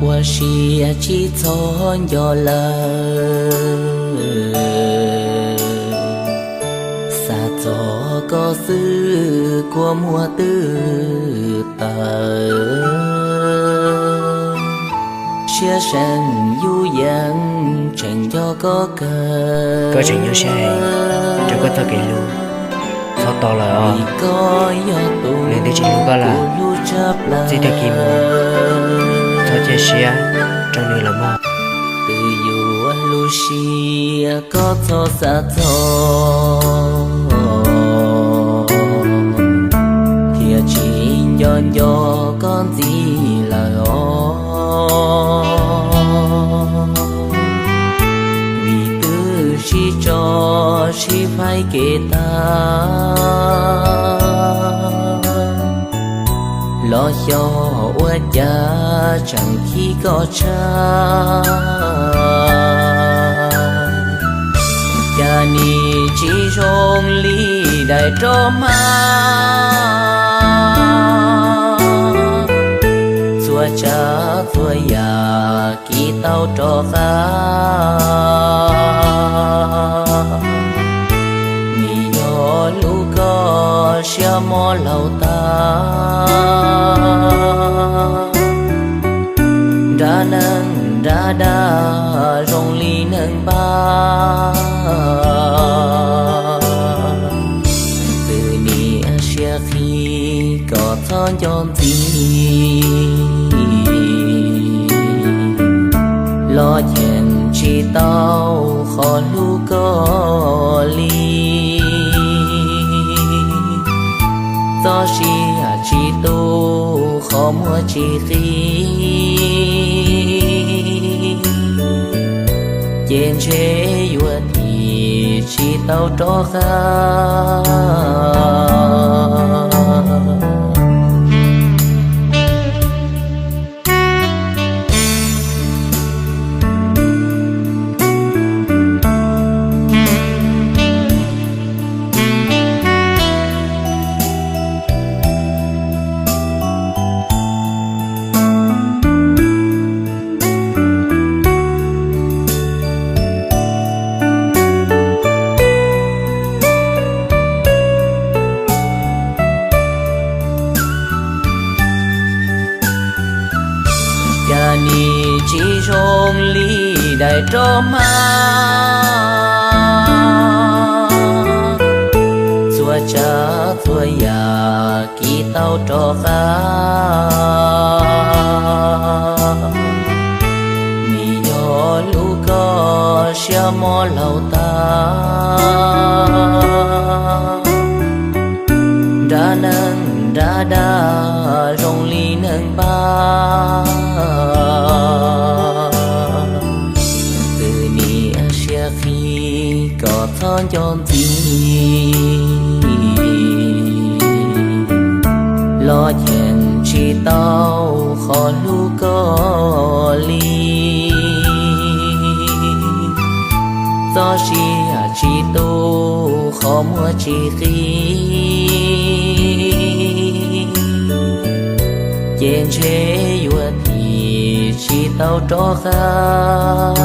Ua siab tsis txhob nco lawm, xav txog koj xwb kua muag twb tawv. Siab seem yus yeej tseem nco koj kawg. Koj tseem nyuaj siab heev rau koj txoj kev hlub. Txhob tos lawm os, nws twb tsis hlub koj lawm. Txij tag kis mus, txhob cia siab rau nws lawm mog. Twb yuav lub siab koj txhob xav txog, thiaj tsis nco nco koj ntxiv lawm os. Vim twb sib tso sib faib kev tag, los xyov ua cas tseem khib koj tshaj. Cas nim tsis zoo li daim roj hmab, txhua tsav txhua yam kis tau rov qab. Nim yog hlub koj siab mob laug tag, nrab neeg nrab dag zoo li neeg npab. Twb niaj siab qhib kom txhob nco ntxiv, los cheem tsis tau qhov hlub koj li. Txoj sia tsis tu, qhov muag tsis qi, ces ntshe yuav tim tsis tau rov qab. Cas nim tsis zoo li daim roj hmab, txhua tsav txhua yam kis tau rov qab. Nim yog hlub koj siab mob laug tag, nrab neeg nrab dag zoo li neeg npab. Twb niaj siab qhib kom txhob nco ntxiv, los cheem tsis tau qhov hlub koj li. Txoj sia tsis tu, qhov muag tsis qi, ces ntshe yuav tim tsis tau rov qab.